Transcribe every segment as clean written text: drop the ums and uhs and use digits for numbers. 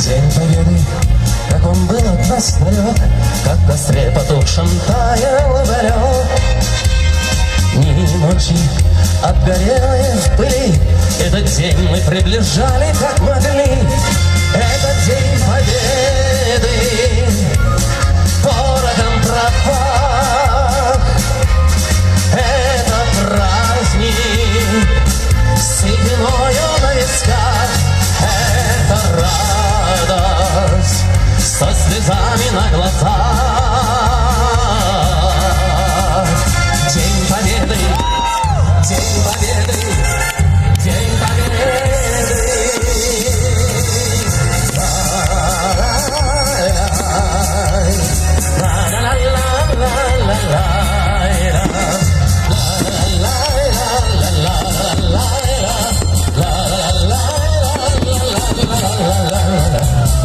День Победы, как он был от нас далек, как в костре потухшем таял уголек. Дни и ночи обгорелые в пыли, этот день мы приближали, как могли. Это День Победы, порохом пропах. Это праздник с сединою на висках. Это радость со слезами на глазах. День Победы, День Победы, День Победы.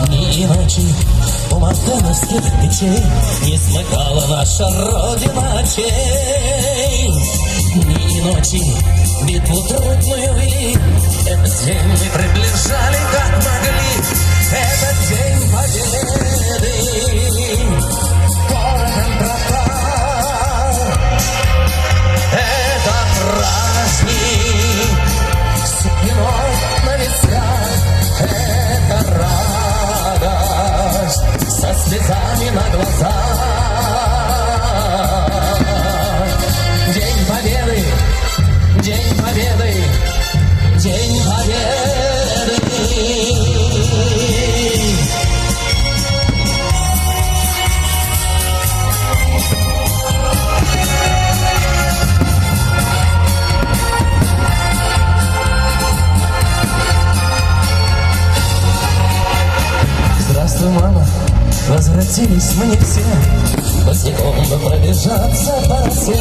Дни и ночи у мартеновских печей не смыкала наша Родина очей. Дни и ночи битву трудную вели, этот день мы приближали, как могли. Этот День Победы порохом пропах. Это праздник с сединой на висках. Это радость со слезами на глазах. День Победы, День Победы, День Победы. Здравствуй, мама, возвратились мы не все, босиком бы пробежаться по росе.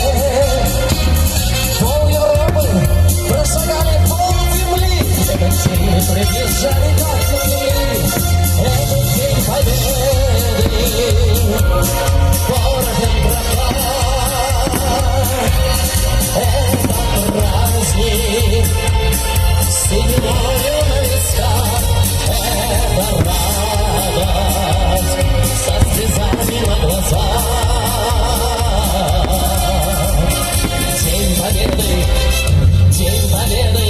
Пол Европы прошагали, пол земли, этот день мы приближали, как могли. Этот День Победы порохом пропах. Это праздник с сединою на висках. Это радость со слезами на глазах. День Победы, День Победы,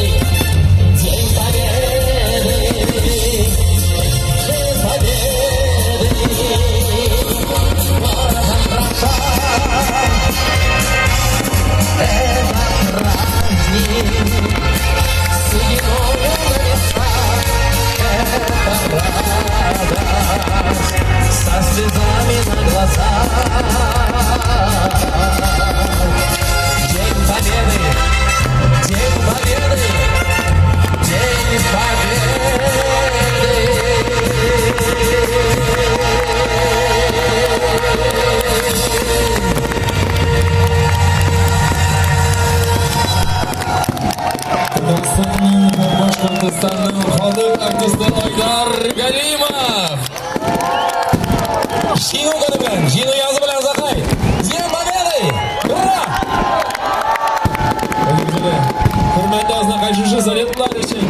День Победы, День Победы. Порохом пропах. Это праздник с сединою на висках. Это радость со слезами на глазах. День Победы, День Победы, День Победы. Татарстанның һәм Башкортостанның халык артисты Айдар Галимов. Җиңү көне белән, җиңү язы белән, Азнакай! С Днем Победы! Ура! Хөрмәтле Азнакай, шушы салютлар өчен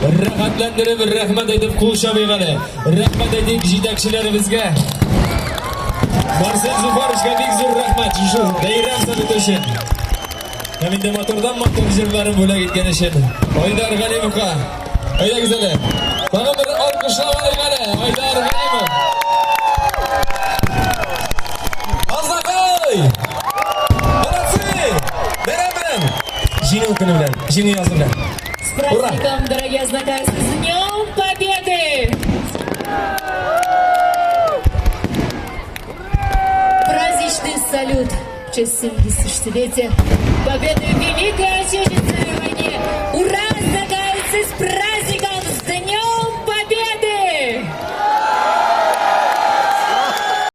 рәхәтләндереп, рәхмәт әйтеп кул чабыйк әле. Рәхмәт әйтик җитәкчеләребезгә. Марсель Зуфаровичка бик зур рәхмәт шушы бәйрәм салюты өчен. Һәм инде матурдан матур җырларын бүләк иткән өчен Айдар Галимовка. Әйдәгез әле. Тагын бер алкышлап алыйк әле. Айдар Галимов. Азнакай! Молодцы! Бәйрәм белән! Җиңү көне белән, җиңү язы белән. С праздником, дорогие азнакайцы, с Днем Победы! Праздничный салют в честь 76-летия Победы в Великой Отечественной.